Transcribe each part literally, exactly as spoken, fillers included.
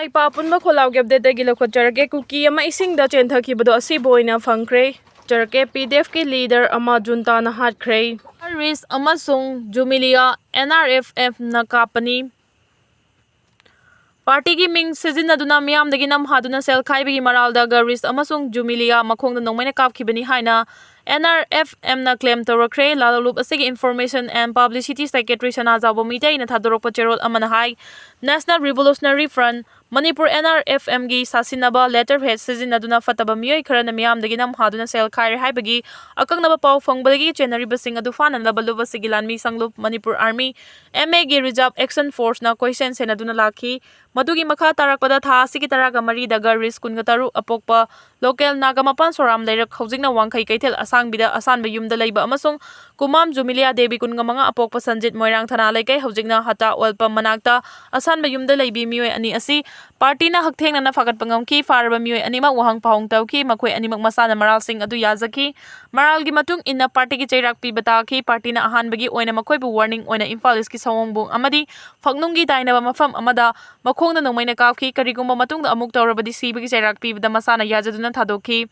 ꯏꯄꯥ ꯑꯄꯨꯟꯕ ꯈꯣꯜꯂꯥꯎꯒꯤ ꯑꯞꯗꯦꯠꯇꯒꯤ ꯂꯧꯈꯠꯆꯔꯒꯦ꯫ ꯀꯨꯀꯤ ꯑꯃ ꯏꯁꯤꯡꯗ ꯆꯦꯟꯊꯈꯤꯕꯗꯨ ꯑꯁꯤꯕ ꯑꯣꯏꯅ ꯐꯪꯈ꯭ꯔꯦ꯫ ꯆꯔꯀꯦ ꯄꯤ ꯗꯤ ꯑꯦꯐꯀꯤ ꯂꯤꯗꯔ ꯑꯃ ꯖꯨꯟꯇꯥꯅ ꯍꯥꯠꯈ꯭ꯔꯦ꯫ ꯔꯤꯁ ꯑꯃꯁꯨꯡ ꯖꯨꯃꯤꯂꯤꯌꯥ ꯑꯦꯟ ꯑꯥꯔ ꯑꯦꯐ ꯑꯦꯐꯅ ꯀꯥꯞꯄꯅꯤ꯫ ꯄꯥꯔꯇꯤꯒꯤ ꯃꯤꯡ ꯁꯤꯖꯤꯟꯅꯗꯨꯅ ꯃꯤꯌꯥꯝꯗꯒꯤ ꯅꯝꯍꯥꯗꯨꯅ ꯁꯦꯜ ꯈꯥꯏꯕꯒꯤ ꯃꯔꯥꯜꯗ ꯒꯔꯤꯁ ꯑꯃꯁꯨꯡ ꯖꯨꯃꯤꯂꯤꯌꯥ ꯃꯈꯣꯡꯗ ꯅꯣꯡꯃꯩꯅ ꯀꯥꯞꯈꯤꯕꯅꯤ ꯍꯥꯏꯅ ꯑꯦꯟ ꯑꯥꯔ ꯑꯦꯐ ꯑꯦꯝꯅ ꯀ꯭ꯂꯦꯝ ꯇꯧꯔꯛꯈ꯭ꯔꯦ꯫ ꯂꯥꯂꯣꯂꯨꯞ ꯑꯁꯤꯒꯤ information and publicity secretary Sanajaoba ꯃꯤꯇꯩꯅ ꯊꯥꯗꯣꯔꯛꯄ ꯆꯦꯔꯣꯜ ꯑꯃꯅ ꯍꯥꯏ, National Revolutionary Front, Manipur N R F ꯑꯦꯝꯒꯤ ꯁꯥꯁꯤꯟꯅꯕ ꯂꯦꯇꯔ ꯍꯦꯗ ꯁꯤꯖꯤꯟꯅꯗꯨꯅ ꯐꯠꯇꯕ ꯃꯤꯑꯣꯏ ꯈꯔꯅ ꯃꯤꯌꯥꯝꯗꯒꯤ ꯅꯝꯍꯥꯗꯨꯅ ꯁꯦꯜ ꯈꯥꯏꯔꯦ ꯍꯥꯏꯕꯒꯤ ꯑꯀꯛꯅꯕ ꯄꯥꯎ ꯐꯪꯕꯗꯒꯤ ꯆꯦꯟꯅꯔꯤꯕꯁꯤꯡ ꯑꯗꯨ ꯐꯥꯅꯅꯕ ꯂꯨꯞ ꯑꯁꯤꯒꯤ ꯂꯥꯟꯃꯤ ꯁꯪꯂꯨꯞ ꯃꯅꯤꯄꯨꯔ ꯑꯥꯔꯃꯤ, ꯑꯦꯝ ꯑꯦꯒꯤ ꯔꯤꯖꯥꯔꯚ ꯑꯦꯛꯁꯟ ꯐꯣꯔꯁꯅ ꯀꯣꯏꯁꯦꯟ ꯁꯦꯟꯅꯗꯨꯅ ꯂꯥꯛꯈꯤ꯫ ꯃꯗꯨꯒꯤ ꯃꯈꯥ ꯇꯥꯔꯛꯄꯗ ꯊꯥ ꯑꯁꯤꯒꯤ ꯇꯔꯥꯒ ꯃꯔꯤꯗ ꯒꯔꯤꯁ ꯀꯨꯟꯒ ꯇꯔꯨꯛ ꯑꯄꯣꯛꯄ ꯂꯣꯀꯦꯜ ꯅꯥꯒꯥꯃꯄꯥꯟ ꯁꯣꯔꯥꯝ ꯂꯩꯔꯛ, ꯍꯧꯖꯤꯛꯅ ꯋꯥꯡꯈꯩ ꯀꯩꯊꯦꯜ ꯑꯁꯥꯡꯕꯤꯗ ꯑꯁꯥꯟꯕ ꯌꯨꯝꯗ ꯂꯩꯕ, ꯑꯃꯁꯨꯡ ꯀꯨꯃꯥꯝ ꯖꯨꯃꯤꯂꯤꯌꯥ ꯗꯦꯕꯤ ꯀꯨꯟꯒ ꯃꯉꯥ ꯑꯄꯣꯛꯄ ꯁꯟꯖꯤꯠ ꯃꯣꯏꯔꯥꯡ ꯊꯅꯥ ꯂꯩꯀꯥꯏ, ꯍꯧꯖꯤꯛꯅ ꯍꯇꯥ ꯑꯣꯏꯜ ꯄꯝ ꯃꯅꯥꯛꯇ ꯑꯁꯥꯟꯕ ꯌꯨꯝꯗ ꯂꯩꯕꯤ ꯃꯤꯑꯣꯏ ꯑꯅꯤ ꯑꯁꯤ ꯄꯥꯔꯇꯤꯅ ꯍꯛꯊꯦꯡꯅꯅ ꯐꯥꯒꯠꯄ ꯉꯝꯈꯤ꯫ ꯐꯥꯔꯕ ꯃꯤꯑꯣꯏ ꯑꯅꯤꯃꯛ ꯋꯥꯍꯪ ꯄꯥꯎꯍꯪ ꯇꯧꯈꯤ꯫ ꯃꯈꯣꯏ ꯑꯅꯤꯃꯛ ꯃꯁꯥꯅ ꯃꯔꯥꯜꯁꯤꯡ ꯑꯗꯨ ꯌꯥꯖꯈꯤ꯫ ꯃꯔꯥꯜꯒꯤ ꯃꯇꯨꯡ ꯏꯟꯅ ꯄꯥꯔꯇꯤꯒꯤ ꯆꯩꯔꯥꯛ ꯄꯤꯕ ꯇꯥꯈꯤ꯫ ꯄꯥꯔꯇꯤꯅ ꯑꯍꯥꯟꯕꯒꯤ ꯑꯣꯏꯅ ꯃꯈꯣꯏꯕꯨ ꯋꯥꯔꯅꯤꯡ ꯑꯣꯏꯅ ꯏꯝꯐꯥꯜ ꯏꯁꯀꯤ ꯁꯑꯣꯡꯕꯨꯡ ꯑꯃꯗꯤ ꯐꯛꯅꯨꯡꯒꯤ ꯇꯥꯏꯅꯕ ꯃꯐꯝ ꯑꯃꯗ ꯃꯈꯣꯡꯗ ꯅꯣꯡꯃꯩꯅ ꯀꯥꯞꯈꯤ꯫ ꯀꯔꯤꯒꯨꯝꯕ ꯃꯇꯨꯡꯗ ꯑꯃꯨꯛ ꯇꯧꯔꯕꯗꯤ ꯁꯤꯕꯒꯤ ꯆꯩꯔꯥꯛ ꯄꯤꯕꯗ ꯃꯁꯥꯅ ꯌꯥꯖꯗꯨꯅ ꯊꯥꯗꯣꯛꯈꯤ꯫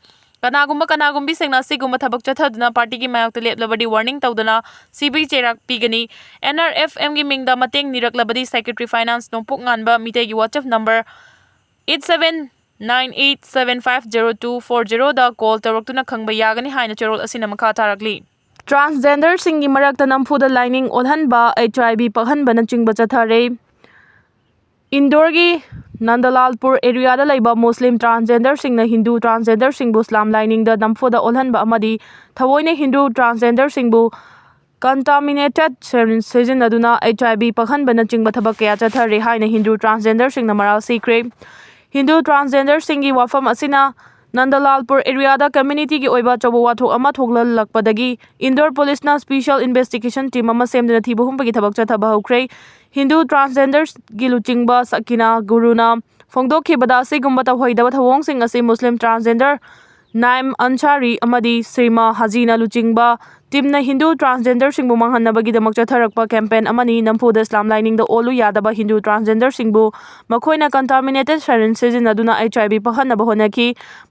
ꯀꯅꯥꯒꯨꯝꯕ ꯀꯅꯥꯒꯨꯝꯕꯤꯁꯤꯡꯅ ꯑꯁꯤꯒꯨꯝꯕ ꯊꯕꯛ ꯆꯠꯊꯗꯨꯅ ꯄꯥꯔꯇꯤꯒꯤ ꯃꯥꯌꯣꯛꯇ ꯂꯦꯞꯂꯕꯗꯤ ꯋꯥꯔꯅꯤꯡ ꯇꯧꯗꯅ ꯁꯤꯕꯒꯤ ꯆꯩꯔꯥꯛ ꯄꯤꯒꯅꯤ꯫ ꯑꯦꯟ ꯑꯥꯔ ꯑꯦꯐ ꯑꯦꯝꯒꯤ ꯃꯤꯡꯗ ꯃꯇꯦꯡ ꯅꯤꯔꯛꯂꯕꯗꯤ ꯁꯦꯀ꯭ꯔꯦꯇꯔꯤ ꯐꯥꯏꯅꯥꯟꯁ ꯅꯣꯡꯄꯣꯛ ꯉꯥꯟꯕ ꯃꯤꯇꯩꯒꯤ WhatsApp number eight seven nine eight seven five zero two four zero ꯗ ꯀꯣꯜ ꯇꯧꯔꯛꯇꯨꯅ ꯈꯪꯕ ꯌꯥꯒꯅꯤ ꯍꯥꯏꯅ ꯆꯦꯔꯣꯜ ꯑꯁꯤꯅ ꯃꯈꯥ ꯇꯥꯔꯛꯂꯤ꯫ ꯇ꯭ꯔꯥꯟꯁꯖꯦꯟꯗꯔꯁꯤꯡꯒꯤ ꯃꯔꯛꯇ ꯅꯝꯐꯨꯗ ꯂꯥꯏꯅꯤꯡ ꯑꯣꯜꯍꯟꯕ, ꯑꯩꯆ ꯑꯥꯏ ꯚꯤ ꯄꯛꯍꯟꯕꯅꯆꯤꯡꯕ ꯆꯠꯊꯔꯦ꯫ ꯏꯟꯗꯣꯔꯒꯤ ꯅꯟꯗꯂꯥꯜꯄꯨꯔ ꯑꯦꯔꯤꯌꯥꯗ ꯂꯩꯕ ꯃꯨꯁꯂꯤꯝ ꯇ꯭ꯔꯥꯟꯁꯖꯦꯟꯗꯔꯁꯤꯡꯅ ꯍꯤꯟꯗꯨ ꯇ꯭ꯔꯥꯟꯁꯖꯦꯟꯗꯔꯁꯤꯡꯕꯨ ꯏꯁꯂꯥꯝ ꯂꯥꯏꯅꯤꯡꯗ ꯅꯝꯐꯨꯗ ꯑꯣꯜꯍꯟꯕ ꯑꯃꯗꯤ ꯊꯑꯣꯏꯅ ꯍꯤꯟꯗꯨ ꯇ꯭ꯔꯥꯟꯁꯖꯦꯟꯗꯔꯁꯤꯡꯕꯨ ꯀꯟꯇꯥꯃꯤꯅꯦꯇꯦꯗ ꯁꯤꯔꯤꯟꯖ ꯁꯤꯖꯤꯟꯅꯗꯨꯅ ꯑꯩꯆ ꯑꯥꯏ ꯚꯤ ꯄꯛꯍꯟꯕꯅꯆꯤꯡꯕ ꯊꯕꯛ ꯀꯌꯥ ꯆꯠꯊꯔꯦ ꯍꯥꯏꯅ ꯍꯤꯟꯗꯨ ꯇ꯭ꯔꯥꯟꯁꯖꯦꯟꯗꯔꯁꯤꯡꯅ ꯃꯔꯥꯜ ꯁꯤꯈ꯭ꯔꯦ꯫ ꯍꯤꯟꯗꯨ ꯇ꯭ꯔꯥꯟꯁꯖꯦꯟꯗꯔꯁꯤꯡꯒꯤ ꯋꯥꯐꯝ ꯑꯁꯤꯅ ꯅꯟꯗꯂꯥꯜꯄꯨꯔ ꯑꯦꯔꯤꯌꯥꯗ ꯀꯝꯃ꯭ꯌꯨꯅꯤꯇꯤꯒꯤ ꯑꯣꯏꯕ ꯑꯆꯧꯕ ꯋꯥꯊꯣꯛ ꯑꯃ ꯊꯣꯛꯍꯜꯂꯛꯄꯗꯒꯤ ꯏꯟꯗꯣꯔ ꯄꯨꯂꯤꯁꯅ ꯁ꯭ꯄꯤꯁꯦꯜ ꯏꯟꯚꯦꯁꯇꯤꯒꯦꯁꯟ ꯇꯤꯝ ꯑꯃ ꯁꯦꯝꯗꯨꯅ ꯊꯤꯕ ꯍꯨꯝꯕꯒꯤ ꯊꯕꯛ ꯆꯠꯊꯕ ꯍꯧꯈ꯭ꯔꯦ꯫ ꯍꯤꯟꯗꯨ ꯇ꯭ꯔꯥꯟꯁꯖꯦꯟꯗꯔꯒꯤ ꯂꯨꯆꯤꯡꯕ ꯁꯀꯤꯅꯥ ꯒꯨꯔꯨꯅ ꯐꯣꯡꯗꯣꯛꯈꯤꯕꯗ, ꯑꯁꯤꯒꯨꯝꯕ ꯇꯧꯍꯩꯗꯕ ꯊꯧꯑꯣꯡꯁꯤꯡ ꯑꯁꯤ ꯃꯨꯁꯂꯤꯝ ꯇ꯭ꯔꯥꯟꯁꯖꯦꯟꯗꯔ ꯅꯥꯏꯝ ꯑꯟꯁꯥꯔꯤ ꯑꯃꯗꯤ ꯁꯤꯃꯥ ꯍꯥꯖꯤꯅ ꯂꯨꯆꯤꯡꯕ ꯇꯤꯝꯅ ꯍꯤꯟꯗꯨ ꯇ꯭ꯔꯥꯟꯁꯖꯦꯟꯗꯔꯁꯤꯡꯕꯨ ꯃꯥꯡꯍꯟꯅꯕꯒꯤꯗꯃꯛ ꯆꯠꯊꯔꯛꯄ ꯀꯦꯝꯄꯦꯟ ꯑꯃꯅꯤ꯫ ꯅꯝꯐꯨꯗ ꯏꯁꯂꯥꯝ ꯂꯥꯏꯅꯤꯡꯗ ꯑꯣꯜꯂꯨ ꯌꯥꯗꯕ ꯍꯤꯟꯗꯨ ꯇ꯭ꯔꯥꯟꯁꯖꯦꯟꯗꯔꯁꯤꯡꯕꯨ ꯃꯈꯣꯏꯅ ꯀꯟꯇꯥꯃꯤꯅꯦꯇꯦꯗ ꯁꯥꯏꯔꯤꯟ ꯁꯤꯖꯤꯟꯅꯗꯨꯅ ꯑꯩꯆ ꯑꯥꯏ ꯚꯤ ꯄꯛꯍꯟꯅꯕ ꯍꯣꯠꯅꯈꯤ꯫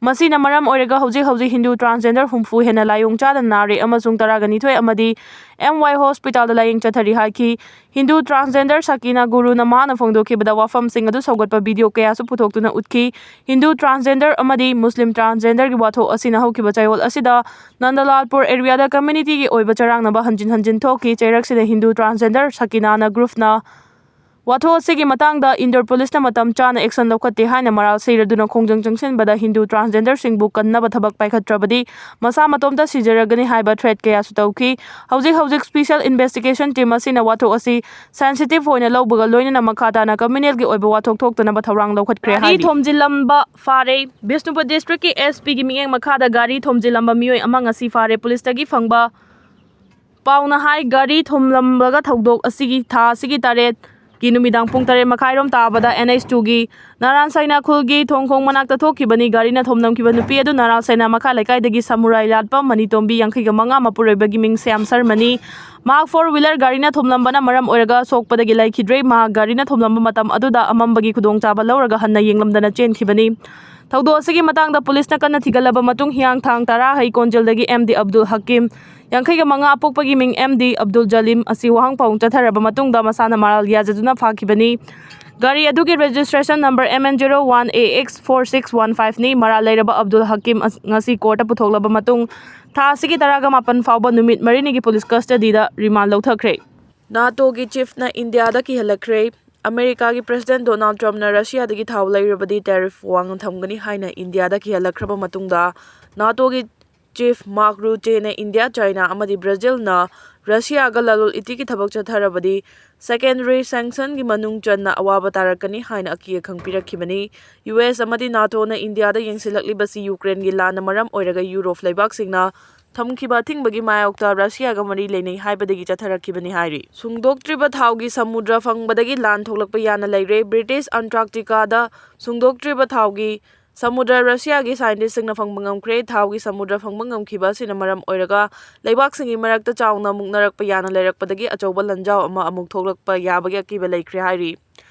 ꯃꯁꯤꯅ ꯃꯔꯝ ꯑꯣꯏꯔꯒ ꯍꯧꯖꯤꯛ ꯍꯧꯖꯤꯛ ꯍꯤꯟꯗꯨ ꯇ꯭ꯔꯥꯟꯁꯖꯦꯟꯗꯔ ꯍꯨꯝꯐꯨ ꯍꯦꯟꯅ ꯂꯥꯏꯑꯣꯡ ꯆꯥꯗꯅ ꯅꯥꯔꯦ ꯑꯃꯁꯨꯡ ꯇꯔꯥꯒ ꯅꯤꯊꯣꯏ ꯑꯃꯗꯤ ꯑꯦꯝ ꯋꯥꯏ ꯍꯣꯁꯄꯤꯇꯥꯜꯗ ꯂꯥꯌꯦꯡ ꯆꯠꯊꯔꯤ ꯍꯥꯏꯈꯤ꯫ ꯍꯤꯟꯗꯨ ꯇ꯭ꯔꯥꯟꯁꯖꯦꯟꯗꯔ ꯁꯀꯤꯅꯥ ꯒꯨꯔꯨꯅ ꯃꯍꯥꯛꯅ ꯐꯣꯡꯗꯣꯛꯈꯤꯕꯗ ꯋꯥꯐꯝꯁꯤꯡ ꯑꯗꯨ ꯁꯧꯒꯠꯄ ꯚꯤꯗꯤꯑꯣ ꯀꯌꯥꯁꯨ ꯄꯨꯊꯣꯛꯇꯨꯅ ꯎꯠꯈꯤ꯫ ꯍꯤꯟꯗꯨ ꯇ꯭ꯔꯥꯟꯁꯖꯦꯟꯗꯔ ꯑꯃꯗꯤ ꯃꯨꯁꯂꯤꯝ ꯇ꯭ꯔꯥꯟꯁꯖꯦꯟꯗꯔꯒꯤ ꯋꯥꯊꯣꯛ ꯑꯁꯤꯅ ꯍꯧꯈꯤꯕ ꯆꯌꯣꯜ ꯑꯁꯤꯗ ꯅꯟꯗꯂꯥꯜꯄꯨꯔ ꯑꯦꯔꯤꯌꯥꯗ ꯀꯝꯃ꯭ꯌꯨꯅꯤꯇꯤꯒꯤ ꯑꯣꯏꯕ ꯆꯔꯥꯡꯅꯕ ꯍꯟꯖꯤꯟ ꯍꯟꯖꯤꯟ ꯊꯣꯛꯈꯤ꯫ ꯆꯩꯔꯛꯁꯤꯗ ꯍꯤꯟꯗꯨ ꯇ꯭ꯔꯥꯟꯁꯖꯦꯟꯗꯔ ꯁꯀꯤꯅꯥꯅ ꯒ꯭ꯔꯨꯞꯅ ꯋꯥꯊꯣꯛ ꯑꯁꯤꯒꯤ ꯃꯇꯥꯡꯗ ꯏꯟꯗꯣꯔ ꯄꯨꯂꯤꯁꯅ ꯃꯇꯝ ꯆꯥꯅ ꯑꯦꯛꯁꯟ ꯂꯧꯈꯠꯇꯦ ꯍꯥꯏꯅ ꯃꯔꯥꯜ ꯁꯤꯔꯗꯨꯅ ꯈꯣꯡꯖꯪ ꯆꯪꯁꯤꯟꯕꯗ ꯍꯤꯟꯗꯨ ꯇ꯭ꯔꯥꯟꯁꯖꯦꯟꯗꯔꯁꯤꯡꯕꯨ ꯀꯟꯅꯕ ꯊꯕꯛ ꯄꯥꯏꯈꯠꯇ꯭ꯔꯕꯗꯤ ꯃꯁꯥ ꯃꯇꯣꯝꯇ ꯁꯤꯖꯔꯒꯅꯤ ꯍꯥꯏꯕ ꯊ꯭ꯔꯦꯠ ꯀꯌꯥꯁꯨ ꯇꯧꯈꯤ꯫ ꯍꯧꯖꯤꯛ ꯍꯧꯖꯤꯛ ꯁ꯭ꯄꯤꯁꯦꯜ ꯏꯟꯚꯦꯁꯇꯤꯒꯦꯁꯟ ꯇꯤꯝ ꯑꯁꯤꯅ ꯋꯥꯊꯣꯛ ꯑꯁꯤ ꯁꯦꯟꯁꯤꯇꯤꯚ ꯑꯣꯏꯅ ꯂꯧꯕꯒ ꯂꯣꯏꯅꯅ ꯃꯈꯥ ꯇꯥꯅ ꯀ꯭ꯔꯤꯃꯤꯅꯦꯜꯒꯤ ꯑꯣꯏꯕ ꯋꯥꯊꯣꯛ ꯊꯣꯛꯇꯅꯕ ꯊꯧꯔꯥꯡ ꯂꯧꯈꯠꯈ꯭ꯔꯦ ꯒꯥꯔꯤ ꯍꯥꯏꯔꯤ꯫ ꯊꯣꯝꯖꯤꯜꯂꯝꯕ ꯐꯥꯔꯦ꯫ ꯕꯤꯁꯅꯨꯄꯨꯔ ꯗꯤꯁꯇ꯭ꯔꯤꯛꯀꯤ ꯑꯦꯁ ꯄꯤꯒꯤ ꯃꯤꯠꯌꯦꯡ ꯃꯈꯥꯗ ꯒꯥꯔꯤ ꯊꯣꯝꯖꯤꯜꯂꯝꯕ ꯃꯤꯑꯣꯏ ꯑꯃ ꯉꯁꯤ ꯐꯥꯔꯦ꯫ ꯄꯨꯂꯤꯁꯇꯒꯤ ꯐꯪꯕ ꯄꯥꯎꯅ ꯍꯥꯏ, ꯒꯥꯔꯤ ꯊꯣꯝꯂꯝꯂꯒ ꯊꯧꯗꯣꯛ ꯑꯁꯤꯒꯤ ꯊꯥ ꯑꯁꯤꯒꯤ ꯇꯔꯦꯠꯀꯤ ꯅꯨꯃꯤꯗꯥꯡ ꯄꯨꯡ ꯇꯔꯦꯠ ꯃꯈꯥꯏꯔꯣꯝ ꯇꯥꯕꯗ ꯑꯦꯟ ꯑꯩꯆ ꯇꯨꯒꯤ ꯅꯥꯔꯥꯟ ꯁꯩꯅꯥ ꯈꯨꯜꯒꯤ ꯊꯣꯡꯈꯣꯡ ꯃꯅꯥꯛꯇ ꯊꯣꯛꯈꯤꯕꯅꯤ꯫ ꯒꯥꯔꯤꯅ ꯊꯣꯝꯂꯝꯈꯤꯕ ꯅꯨꯄꯤ ꯑꯗꯨ ꯅꯥꯔꯥꯟ ꯁꯩꯅꯥ ꯃꯈꯥ ꯂꯩꯀꯥꯏꯗꯒꯤ ꯁꯃꯨꯔꯥꯏ ꯂꯥꯠꯄ ꯃꯅꯤꯇꯣꯝꯕꯤ, ꯌꯥꯡꯈꯩꯒ ꯃꯉꯥ, ꯃꯄꯨꯔꯣꯏꯕꯒꯤ ꯃꯤꯡ ꯁ꯭ꯌꯥꯝ ꯁꯔꯃꯅꯤ꯫ ꯃꯍꯥꯛ ꯐꯣꯔ ꯋꯤꯂꯔ ꯒꯥꯔꯤꯅ ꯊꯣꯝꯂꯝꯕꯅ ꯃꯔꯝ ꯑꯣꯏꯔꯒ ꯁꯣꯛꯄꯗꯒꯤ ꯂꯩꯈꯤꯗ꯭ꯔꯦ꯫ ꯃꯍꯥꯛ ꯒꯥꯔꯤꯅ ꯊꯣꯝꯂꯝꯕ ꯃꯇꯝ ꯑꯗꯨꯗ ꯑꯃꯝꯕꯒꯤ ꯈꯨꯗꯣꯡꯆꯥꯕ ꯂꯧꯔꯒ ꯍꯟꯅ ꯌꯦꯡꯂꯝꯗꯅ ꯆꯦꯟꯈꯤꯕꯅꯤ꯫ ꯊꯧꯗꯣꯛ ꯑꯁꯤꯒꯤ ꯃꯇꯥꯡꯗ ꯄꯨꯂꯤꯁꯅ ꯀꯟꯅ ꯊꯤꯒꯠꯂꯕ ꯃꯇꯨꯡ ꯍꯤꯌꯥꯡꯊꯥꯡ ꯇꯔꯥꯍꯩ ꯀꯣꯟꯖꯦꯜꯗꯒꯤ ꯑꯦꯝ ꯗꯤ ꯑꯕꯗꯨꯜ ꯍꯀꯤꯝ, ꯌꯥꯡꯈꯩꯒ ꯃꯉꯥ, ꯑꯄꯣꯛꯄꯒꯤ ꯃꯤꯡ ꯑꯦꯝ ꯗꯤ ꯑꯕꯗꯨꯜ ꯖꯂꯤꯝ ꯑꯁꯤ ꯋꯥꯍꯪ ꯄꯥꯎꯍꯪ ꯆꯠꯊꯔꯕ ꯃꯇꯨꯡꯗ ꯃꯁꯥꯅ ꯃꯔꯥꯜ ꯌꯥꯖꯗꯨꯅ ꯐꯥꯈꯤꯕꯅꯤ꯫ ꯒꯥꯔꯤ ꯑꯗꯨꯒꯤ registration number M N zero one A X four six one ꯐꯥꯏꯚꯅꯤ꯫ ꯃꯔꯥꯜ ꯂꯩꯔꯕ ꯑꯕꯗꯨꯜ ꯍꯀꯤꯝ ꯑꯁ-, ꯉꯁꯤ ꯀꯣꯔꯠꯇ ꯄꯨꯊꯣꯛꯂꯕ ꯃꯇꯨꯡ ꯊꯥ ꯑꯁꯤꯒꯤ ꯇꯔꯥꯒ ꯃꯥꯄꯟ ꯐꯥꯎꯕ ꯅꯨꯃꯤꯠ ꯃꯔꯤꯅꯤꯒꯤ ꯄꯨꯂꯤꯁ ꯀꯁꯇꯗꯤꯗ ꯔꯤꯃꯥꯟ ꯂꯧꯊꯈ꯭ꯔꯦ꯫ ꯅꯥꯇꯣꯒꯤ ꯆꯤꯐꯅ ꯏꯟꯗꯤꯌꯥꯗ ꯀꯤꯍꯜꯂꯛꯈ꯭ꯔꯦ꯫ ꯑꯃꯦꯔꯤꯀꯥꯒꯤ ꯄ꯭ꯔꯦꯁꯤꯗꯦꯟ ꯗꯣꯅꯥꯜꯗ ꯇ꯭ꯔꯝꯞꯅ ꯔꯁꯤꯌꯥꯗꯒꯤ ꯊꯥꯎ ꯂꯩꯔꯨꯕꯗꯤ ꯇꯦꯔꯤꯐ ꯋꯥꯡꯅ ꯊꯝꯒꯅꯤ ꯍꯥꯏꯅ ꯏꯟꯗꯤꯌꯥꯗ ꯀꯤꯍꯜꯂꯛꯈ꯭ꯔꯕ ꯃꯇꯨꯡꯗ ꯅꯥꯇꯣꯒꯤ ꯆꯤꯐ ꯃꯥꯔꯛ ꯔꯨꯇꯦꯅ ꯏꯟꯗꯤꯌꯥ, ꯆꯥꯏꯅꯥ ꯑꯃꯗꯤ ꯕ꯭ꯔꯥꯖꯤꯜꯅ ꯔꯁꯤꯌꯥꯒ ꯂꯂꯣꯟ ꯏꯇꯤꯛꯀꯤ ꯊꯕꯛ ꯆꯠꯊꯔꯕꯗꯤ ꯁꯦꯀꯦꯟꯗꯔꯤ ꯁꯦꯡꯁꯟꯒꯤ ꯃꯅꯨꯡ ꯆꯟꯅ ꯑꯋꯥꯕ ꯇꯥꯔꯛꯀꯅꯤ ꯍꯥꯏꯅ ꯑꯀꯤ ꯑꯈꯪ ꯄꯤꯔꯛꯈꯤꯕꯅꯤ꯫ ꯌꯨ ꯑꯦꯁ ꯑꯃꯗꯤ ꯅꯥꯇꯣꯅ ꯏꯟꯗꯤꯌꯥꯗ ꯌꯦꯡꯁꯤꯜꯂꯛꯂꯤꯕꯁꯤ ꯌꯨꯀ꯭ꯔꯦꯟꯒꯤ ꯂꯥꯟꯅ ꯃꯔꯝ ꯑꯣꯏꯔꯒ ꯌꯨꯔꯣꯞ ꯂꯩꯕꯥꯛꯁꯤꯡꯅ ꯊꯝꯈꯤꯕ ꯑꯊꯤꯡꯕꯒꯤ ꯃꯥꯌꯣꯛꯇ ꯔꯁꯤꯌꯥꯒ ꯃꯔꯤ ꯂꯩꯅꯩ ꯍꯥꯏꯕꯗꯒꯤ ꯆꯠꯊꯔꯛꯈꯤꯕꯅꯤ ꯍꯥꯏꯔꯤ꯫ ꯁꯨꯡꯗꯣꯛꯇ꯭ꯔꯤꯕ ꯊꯥꯎꯒꯤ ꯁꯃꯨꯗ꯭ꯔ ꯐꯪꯕꯗꯒꯤ ꯂꯥꯟ ꯊꯣꯛꯂꯛꯄ ꯌꯥꯅ ꯂꯩꯔꯦ꯫ ꯕ꯭ꯔꯤꯇꯤꯁ ꯑꯟꯇꯥꯔꯛꯇꯤꯀꯥꯗ ꯁꯨꯡꯗꯣꯛꯇ꯭ꯔꯤꯕ ꯊꯥꯎꯒꯤ ꯁꯃꯨꯗ꯭ꯔ ꯔꯁꯤꯌꯥꯒꯤ ꯁꯥꯏꯟꯇꯤꯁꯁꯤꯡꯅ ꯐꯪꯕ ꯉꯝꯈ꯭ꯔꯦ꯫ ꯊꯥꯎꯒꯤ ꯁꯃꯨꯗ꯭ꯔ ꯐꯪꯕ ꯉꯝꯈꯤꯕ ꯑꯁꯤꯅ ꯃꯔꯝ ꯑꯣꯏꯔꯒ ꯂꯩꯕꯥꯛꯁꯤꯡꯒꯤ ꯃꯔꯛꯇ ꯆꯥꯎꯅ ꯃꯨꯛꯅꯔꯛꯄ ꯌꯥꯅ ꯂꯩꯔꯛꯄꯗꯒꯤ ꯑꯆꯧꯕ ꯂꯥꯟꯖꯥꯎ ꯑꯃ ꯑꯃꯨꯛ ꯊꯣꯛꯂꯛꯄ ꯌꯥꯕꯒꯤ ꯑꯀꯤꯕ ꯂꯩꯈ꯭ꯔꯦ ꯍꯥꯏꯔꯤ꯫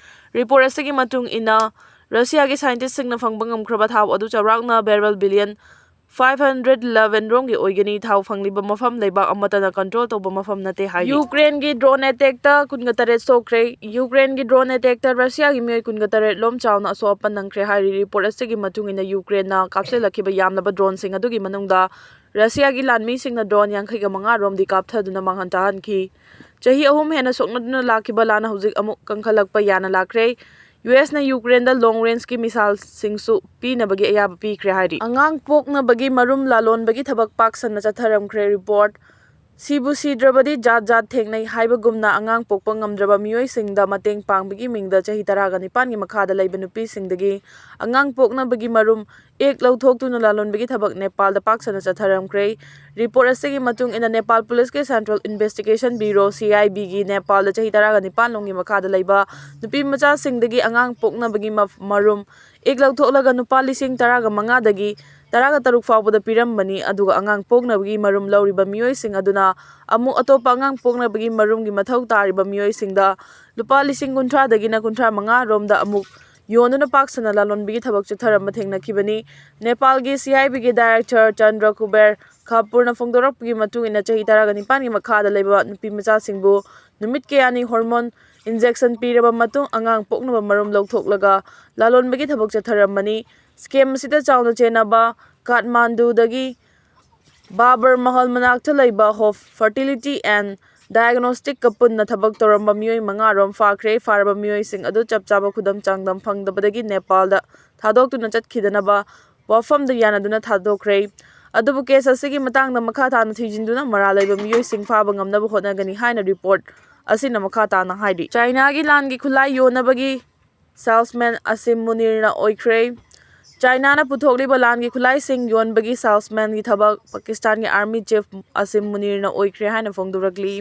ꯔꯤꯄꯣꯔꯠ ꯑꯁꯤꯒꯤ ꯃꯇꯨꯡ ꯏꯟꯅ, ꯔꯁꯤꯌꯥꯒꯤ ꯁꯥꯏꯟꯇꯤꯁꯁꯤꯡꯅ ꯐꯪꯕ ꯉꯝꯈ꯭ꯔꯕ ꯊꯥꯎ ꯑꯗꯨ ꯆꯥꯎꯔꯥꯛꯅ ꯕꯦꯔꯦꯜ ꯕꯤꯂꯤꯌꯟ ꯐꯥꯏꯚ ꯍꯟꯗ꯭ꯔꯦꯠ ꯏꯂꯦꯚꯦꯟ ꯔꯣꯝꯒꯤ ꯑꯣꯏꯒꯅꯤ꯫ ꯊꯥꯎ ꯐꯪꯂꯤꯕ ꯃꯐꯝ ꯂꯩꯕꯥꯛ ꯑꯃꯠꯇꯅ ꯀꯟꯇ꯭ꯔꯣꯜ ꯇꯧꯕ ꯃꯐꯝ ꯅꯠꯇꯦ ꯍꯥꯏꯔꯤ꯫ ꯌꯨꯀ꯭ꯔꯦꯟꯒꯤ ꯗ꯭ꯔꯣꯟ ꯑꯦꯇꯦꯛꯇ ꯀꯨꯟꯒ ꯇꯔꯦꯠ ꯁꯣꯛꯈ꯭ꯔꯦ꯫ ꯌꯨꯀ꯭ꯔꯦꯟꯒꯤ ꯗ꯭ꯔꯣꯟ ꯑꯦꯇꯦꯛꯇ ꯔꯁꯤꯌꯥꯒꯤ ꯃꯤꯑꯣꯏ ꯀꯨꯟꯒ ꯇꯔꯦꯠ ꯂꯣꯝ ꯆꯥꯎꯅ ꯑꯁꯣꯛ ꯑꯄꯟ ꯅꯪꯈ꯭ꯔꯦ ꯍꯥꯏꯔꯤ꯫ ꯔꯤꯄꯣꯔꯠ ꯑꯁꯤꯒꯤ ꯃꯇꯨꯡ ꯏꯟꯅ, ꯌꯨꯀ꯭ꯔꯦꯟꯅ ꯀꯥꯞꯁꯤꯜꯂꯛꯈꯤꯕ ꯌꯥꯝꯂꯕ ꯗ꯭ꯔꯣꯟꯁꯤꯡ ꯑꯗꯨꯒꯤ ꯃꯅꯨꯡꯗ ꯔꯁꯤꯌꯥꯒꯤ ꯂꯥꯟꯃꯤꯁꯤꯡꯅ ꯗ꯭ꯔꯣꯟ ꯌꯥꯡꯈꯩꯒ ꯃꯉꯥ ꯔꯣꯝꯗꯤ ꯀꯥꯞꯊꯗꯨꯅ ꯃꯥꯡꯍꯟ ꯇꯥꯍꯟꯈꯤ꯫ ꯆꯍꯤ ꯑꯍꯨꯝ ꯍꯦꯟꯅ ꯁꯣꯛꯅꯗꯨꯅ ꯂꯥꯛꯈꯤꯕ ꯂꯥꯟ ꯍꯧꯖꯤꯛ ꯑꯃꯨꯛ ꯀꯟꯈꯠꯂꯛꯄ ꯌꯥꯅ ꯂꯥꯛꯈ꯭ꯔꯦ꯫ ꯌꯨ ꯑꯦꯁꯅ ꯌꯨꯀ꯭ꯔꯦꯟꯗ ꯂꯣꯡ ꯔꯦꯟꯖꯀꯤ ꯃꯤꯁꯥꯏꯜꯁꯤꯡꯁꯨ ꯄꯤꯅꯕꯒꯤ ꯑꯌꯥꯕ ꯄꯤꯈ꯭ꯔꯦ ꯍꯥꯏꯔꯤ꯫ ꯑꯉꯥꯡ ꯄꯣꯛꯅꯕꯒꯤ ꯃꯔꯨꯝ ꯂꯥꯂꯣꯟꯕꯒꯤ ꯊꯕꯛ ꯄꯥꯛ ꯁꯟꯅ ꯆꯠꯊꯔꯝꯈ꯭ꯔꯦ꯫ ꯔꯤꯄꯣꯔꯠ, ꯁꯤꯕꯨ ꯁꯤꯗ꯭ꯔꯕꯗꯤ ꯖꯥꯠ ꯖꯥꯠ ꯊꯦꯡꯅꯩ ꯍꯥꯏꯕꯒꯨꯝꯅ, ꯑꯉꯥꯡ ꯄꯣꯛꯄ ꯉꯝꯗ꯭ꯔꯕ ꯃꯤꯑꯣꯏꯁꯤꯡꯗ ꯃꯇꯦꯡ ꯄꯥꯡꯕꯒꯤ ꯃꯤꯡꯗ ꯆꯍꯤ ꯇꯔꯥꯒ ꯅꯤꯄꯥꯟꯒꯤ ꯃꯈꯥꯗ ꯂꯩꯕ ꯅꯨꯄꯤꯁꯤꯡꯗꯒꯤ ꯑꯉꯥꯡ ꯄꯣꯛꯅꯕꯒꯤ ꯃꯔꯨꯝ ꯑꯦꯛ ꯂꯧꯊꯣꯛꯇꯨꯅ ꯂꯥꯂꯣꯟꯕꯒꯤ ꯊꯕꯛ ꯅꯦꯄꯥꯜꯗ ꯄꯥꯛ ꯁꯟꯅ ꯆꯠꯊꯔꯝꯈ꯭ꯔꯦ꯫ ꯔꯤꯄꯣꯔꯠ ꯑꯁꯤꯒꯤ ꯃꯇꯨꯡ ꯏꯟꯅ, ꯅꯦꯄꯥꯜ ꯄꯨꯂꯤꯁꯀꯤ central investigation bureau, C I ꯕꯤꯒꯤ ꯅꯦꯄꯥꯜꯗ ꯆꯍꯤ ꯇꯔꯥꯒ ꯅꯤꯄꯥꯟ ꯂꯣꯝꯒꯤ ꯃꯈꯥꯗ ꯂꯩꯕ ꯅꯨꯄꯤ ꯃꯆꯥꯁꯤꯡꯗꯒꯤ ꯑꯉꯥꯡ ꯄꯣꯛꯅꯕꯒꯤ ꯃ-, ꯃꯔꯨꯝ ꯑꯦꯛ ꯂꯧꯊꯣꯛꯂꯒ ꯅꯨꯄꯥ ꯂꯤꯁꯤꯡ ꯇꯔꯥꯒ ꯃꯉꯥꯗꯒꯤ ꯇꯔꯥꯒ ꯇꯔꯨꯛ ꯐꯥꯎꯕꯗ ꯄꯤꯔꯝꯕꯅꯤ꯫ ꯑꯗꯨꯒ ꯑꯉꯥꯡ ꯄꯣꯛꯅꯕꯒꯤ ꯃꯔꯨꯝ ꯂꯧꯔꯤꯕ ꯃꯤꯑꯣꯏꯁꯤꯡ ꯑꯗꯨꯅ ꯑꯃꯨꯛ ꯑꯇꯣꯞꯄ ꯑꯉꯥꯡ ꯄꯣꯛꯅꯕꯒꯤ ꯃꯔꯨꯝꯒꯤ ꯃꯊꯧ ꯇꯥꯔꯤꯕ ꯃꯤꯑꯣꯏꯁꯤꯡꯗ ꯂꯨꯄꯥ ꯂꯤꯁꯤꯡ ꯀꯨꯟꯊ꯭ꯔꯥꯗꯒꯤꯅ ꯀꯨꯟꯊ꯭ꯔꯥ ꯃꯉꯥ ꯔꯣꯝꯗ ꯑꯃꯨꯛ ꯌꯣꯟꯗꯨꯅ ꯄꯥꯛ ꯁꯟꯅ ꯂꯂꯣꯟꯕꯒꯤ ꯊꯕꯛ ꯆꯠꯊꯔꯝꯕ ꯊꯦꯡꯅꯈꯤꯕꯅꯤ꯫ ꯅꯦꯄꯥꯜꯒꯤ C I ꯕꯤꯒꯤ director Chandra Kuber ꯈꯥꯄꯨꯔꯅ ꯐꯣꯡꯗꯣꯔꯛꯄꯒꯤ ꯃꯇꯨꯡ ꯏꯟꯅ, ꯆꯍꯤ ꯇꯔꯥꯒ ꯅꯤꯄꯥꯟꯒꯤ ꯃꯈꯥꯗ ꯂꯩꯕ ꯅꯨꯄꯤ ꯃꯆꯥꯁꯤꯡꯕꯨ ꯅꯨꯃꯤꯠ ꯀꯌꯥꯅꯤ ꯍꯣꯔꯃꯣꯟ ꯏꯟꯖꯦꯛꯁꯟ ꯄꯤꯔꯕ ꯃꯇꯨꯡ, ꯑꯉꯥꯡ ꯄꯣꯛꯅꯕ ꯃꯔꯨꯝ ꯂꯧꯊꯣꯛꯂꯒ ꯂꯂꯣꯟꯕꯒꯤ ꯊꯕꯛ ꯆꯠꯊꯔꯝꯕꯅꯤ꯫ ꯁ꯭ꯀꯦꯝ ꯑꯁꯤꯗ ꯆꯥꯎꯅ ꯆꯦꯟꯅꯕ ꯀꯥꯊꯃꯥꯟꯗꯨꯗꯒꯤ ꯕꯥꯕꯔ ꯃꯍꯜ ꯃꯅꯥꯛꯇ ꯂꯩꯕ ꯍꯣꯞ ꯐꯔꯇꯤꯂꯤꯇꯤ ꯑꯦꯟ ꯗꯥꯏꯒꯅꯣꯁꯇꯤꯛꯀ ꯄꯨꯟꯅ ꯊꯕꯛ ꯇꯧꯔꯝꯕ ꯃꯤꯑꯣꯏ ꯃꯉꯥ ꯔꯣꯝ ꯐꯥꯈ꯭ꯔꯦ꯫ ꯐꯥꯔꯕ ꯃꯤꯑꯣꯏꯁꯤꯡ ꯑꯗꯨ ꯆꯞ ꯆꯥꯕ ꯈꯨꯗꯝ ꯆꯥꯡꯗꯝ ꯐꯪꯗꯕꯗꯒꯤ ꯅꯦꯄꯥꯜꯗ ꯊꯥꯗꯣꯛꯇꯨꯅ ꯆꯠꯈꯤꯗꯅꯕ ꯋꯥꯐꯝꯗ ꯌꯥꯅꯗꯨꯅ ꯊꯥꯗꯣꯛꯈ꯭ꯔꯦ꯫ ꯑꯗꯨꯕꯨ ꯀꯦꯁ ꯑꯁꯤꯒꯤ ꯃꯇꯥꯡꯗ ꯃꯈꯥ ꯇꯥꯅ ꯊꯤꯖꯤꯟꯗꯨꯅ ꯃꯔꯥꯜ ꯂꯩꯕ ꯃꯤꯑꯣꯏꯁꯤꯡ ꯐꯥꯕ ꯉꯝꯅꯕ ꯍꯣꯠꯅꯒꯅꯤ ꯍꯥꯏꯅ ꯔꯤꯄꯣꯔꯠ ꯑꯁꯤꯅ ꯃꯈꯥ ꯇꯥꯅ ꯍꯥꯏꯔꯤ꯫ ꯆꯥꯏꯅꯥꯒꯤ ꯂꯥꯟꯒꯤ ꯈꯨꯠꯂꯥꯏ ꯌꯣꯟꯅꯕꯒꯤ ꯁꯦꯜꯁꯃꯦꯟ ꯑꯁꯤꯝ ꯃꯨꯅꯤꯔꯅ ꯑꯣꯏꯈ꯭ꯔꯦ꯫ ꯆꯥꯏꯅꯥꯅ ꯄꯨꯊꯣꯛꯂꯤꯕ ꯂꯥꯟꯒꯤ ꯈꯨꯠꯂꯥꯏꯁꯤꯡ ꯌꯣꯟꯕꯒꯤ ꯁꯦꯜꯁꯃꯦꯟꯒꯤ ꯊꯕꯛ ꯄꯥꯀꯤꯁꯇꯥꯟꯒꯤ ꯑꯥꯔꯃꯤ ꯆꯤꯐ ꯑꯁꯤꯝ ꯃꯨꯅꯤꯔꯅ ꯑꯣꯏꯈ꯭ꯔꯦ ꯍꯥꯏꯅ ꯐꯣꯡꯗꯣꯔꯛꯂꯤ꯫